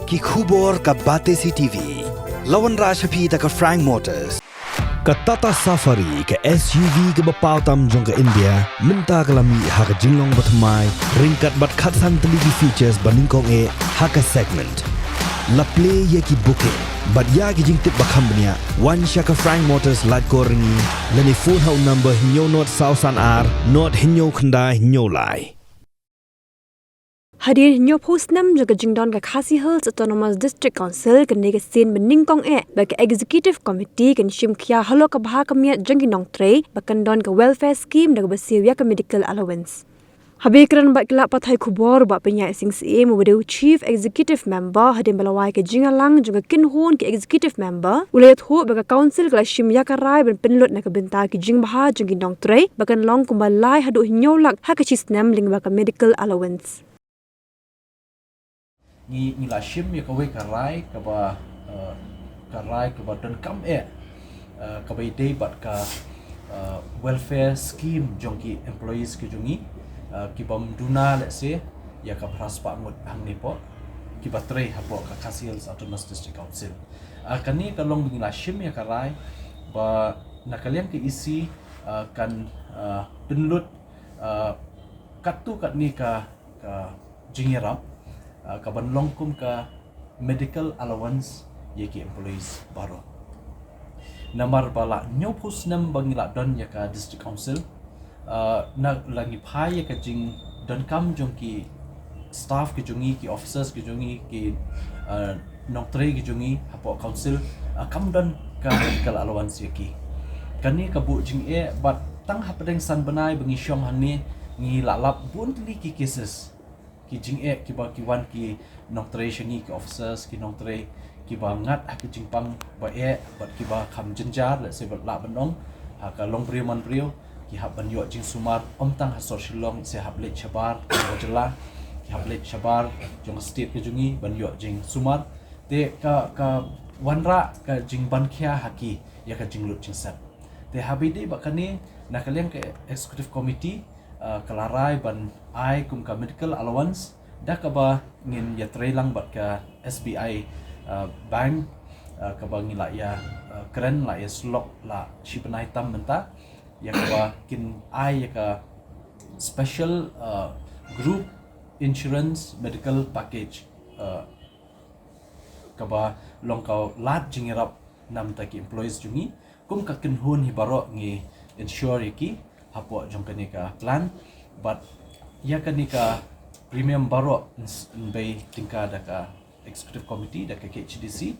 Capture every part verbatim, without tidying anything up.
Ki khubor ka Batesi T V. La wanrah sha phi da ka Frank Motors. Ka Tata Safari, ka S U V kaba paw tam jong ka India, mynta ka la mih ha ka jinglong bathymmai, ryngkat bad khatsan tylli ki features ba nyngkong eh ha ka segment. La plie ïa ki booking bad ïa ki jingtip ba kham bniah, wan sha ka Frank Motors Laitkor Ryngi, lane phone ha u number hynñiew nod saw san ar nod hynñiew khyndai hynñiew lai. Hadien hynñiewphew snem jong ka jingdon ka Khasi Hills Autonomous District Council, kane ka sien ba nyngkong eh ba ka Executive Committee kan shim khia halor ka bha ka miat jong ki nongtrei ba kan don ka welfare scheme da kaba siew ïa ka medical allowance. Haba kren bad ki lad pathai khubor, Bah Pynïaid Sing Syiem, uba dei u Chief Executive Member, hadien ba la wai ka jingïalang jong ka kynhun ki Executive Member, u la ïathuh ba ka Council ka la shim ïa ka rai ban pynlut na ka bynta ki jingbha jong ki nongtrei ba kan long kumba lai haduh hynñiew lak ha ka shisnem lyngba ka medical allowance. Ngi, ngi la shim ïa kawei ka rai kaba, eh, ka rai kaba donkam eh, eh, kaba ïadei bad ka, eh, welfare scheme jong ki employees ki jong ngi, eh, kibym duna, let's say, ïa ka phra spah ngut hangne hapoh, kiba trei hapoh ka Khasi Hills Autonomous District Council. Eh, kane ka long ba ngi la shim ïa ka rai ba na ka liang ka E C, eh, kan, eh, pynlut, eh, katto katne ka, ka jingïarap, ah, kaban long kum ka medical allowance ïa ki employees baroh. Namar ba la hynñiewphew snem ba ngi la don ïa ka District Council, ah, na la ngi phai ïa ka jingdonkam jong ki staff ki jong ngi, ki officers ki jong ngi, ki, ah, nongtrei ki jong ngi hapoh Council, ah, kam don ka medical allowance ïa ki. Kane ka buh jingeh bad tang hapdeng san bnai ba ngi shong hangne ngi la lap bun tylli ki cases, ki jingeh kiba ki wan ki nongtrei sha ngi, ki officers, ki nongtrei kiba ngat ha ki jingpang ba eh bad kiba kham jynjar, let's say, bad lah ban ong ha ka longbriew manbriew, ki hap ban ïoh jingsumar ym tang ha sor Shillong, se hap leit shabar jong ka jylla, ki hap leit shabar jong ka state ka jong ngi ban ïoh jingsumar. Te ka, ka wanrah ka jingbankhia ha ki ïa ka jinglut jingsep. Te haba ïadei bad kane, na ka liang ka Executive Committee, ah, ka la rai ban ai kum ka medical allowance da kaba ngin ïatrei lang bad ka S B I, ah, Bank, ah, kaba ngi la ïa, ah, kren, la ïa syllok la shi bnai tam mynta, ïa kaba kin ai ïa ka special, ah, group insurance medical package, ah, kaba long ka lad jingïarap na bynta ki employees jong ngi. Kum ka kynhun hi baroh ngi insure ïa ki hapoh jong kane ka plan. Bad ïa kane ka premium baroh yn s-, yn bei tyngka da ka Executive Committee, da ka K H A D C.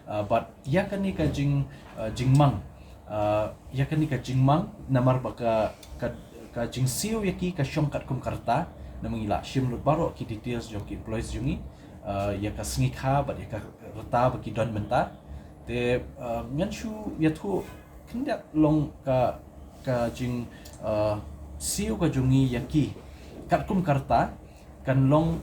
Ah, bad ïa kane ka jing, ah, jingmang, ah, ïa kane ka jingmang namar ba ka, ka, ka jingsiew ïa ki ka shong katkum ka rta, namar ngi la shim lut baroh ki details jong ki employees jong ngi, ah, ïa ka sngi kha bad ïa ka rta ba ki don mynta. Te, ah, ngan shu ïathuh khyndiat long ka, ka jing, ah, siew ka jong ngi ïa ki katkum ka rta, kan long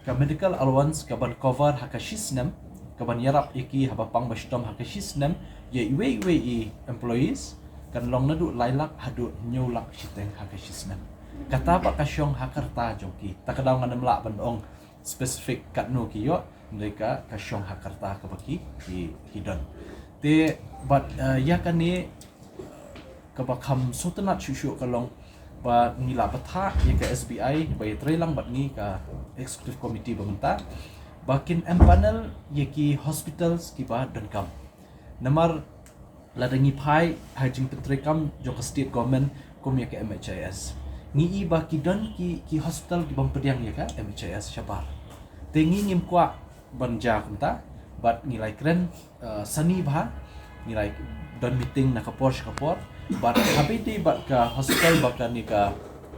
ka medical allowance kaban cover ha ka shisnem, kaban ïarap ïa ki haba pang ba shitom ha ka shisnem ïa iwei iwei i employees, kan long naduh lai lak haduh hynñiew lak shiteng ha ka shisnem. Kata ba ka shong ha ka rta jong ki. Ta ka daw ngan ym lah ban ong specific katno ki ïoh, hynrei ka, ka shong ha ka rta kaba ki, ki, ki don. Te bad, eh, ïa kane kaba kham sngewtynnat shuh shuh ka long ba ngi la bthah ïa ka S B I ba ïatrei lang bad ngi, ka Executive Committee ba mynta, ba kin empanel ïa ki hospitals kiba donkam. Namar lada ngi phai ha jingpyntreikam jong ka state government kum ïa ka M H I S, ngi i ba ki don ki, ki hospital kibym pdiang ïa ka M H I S shabar. Te ngi ngim kwah ban jia kumta, bad ngi la ïakren, eh, sani bha, ngi la don meeting na ka por sha ka por, bad haba ïadei bad ka hospital ba kane ka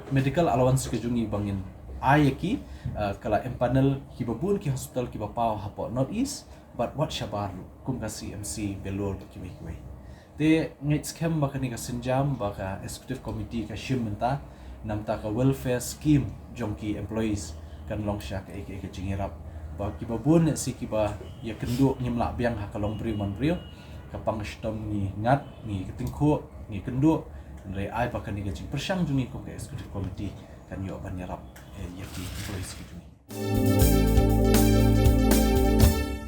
medical allowance ka jong ngi ba ngin ai ïa ki, eh, ka la empanel kiba bun ki hospital kiba paw hapoh North East, bad wat shabar ruh, kum ka C M C Vellore bad kiwei kiwei. Te ngeit skhem ba kane ka sienjam ba ka Executive Committee ka shim mynta, na bynta ka welfare scheme jong ki employees, kan long sha kaei kaei ka jingïarap. Ba kiba bun ne shi kiba ïakynduh ngim lah biang ha ka longbriew manbriew, ka pang ka shitom ngi ngat, ngi kyntiew, ngi kynduh, hynrei ai ba kane ka jingpyrshang jong ngi kum ka Executive Committee kan ïoh ban ïarap, eh, ïa ki employees ki jong ngi.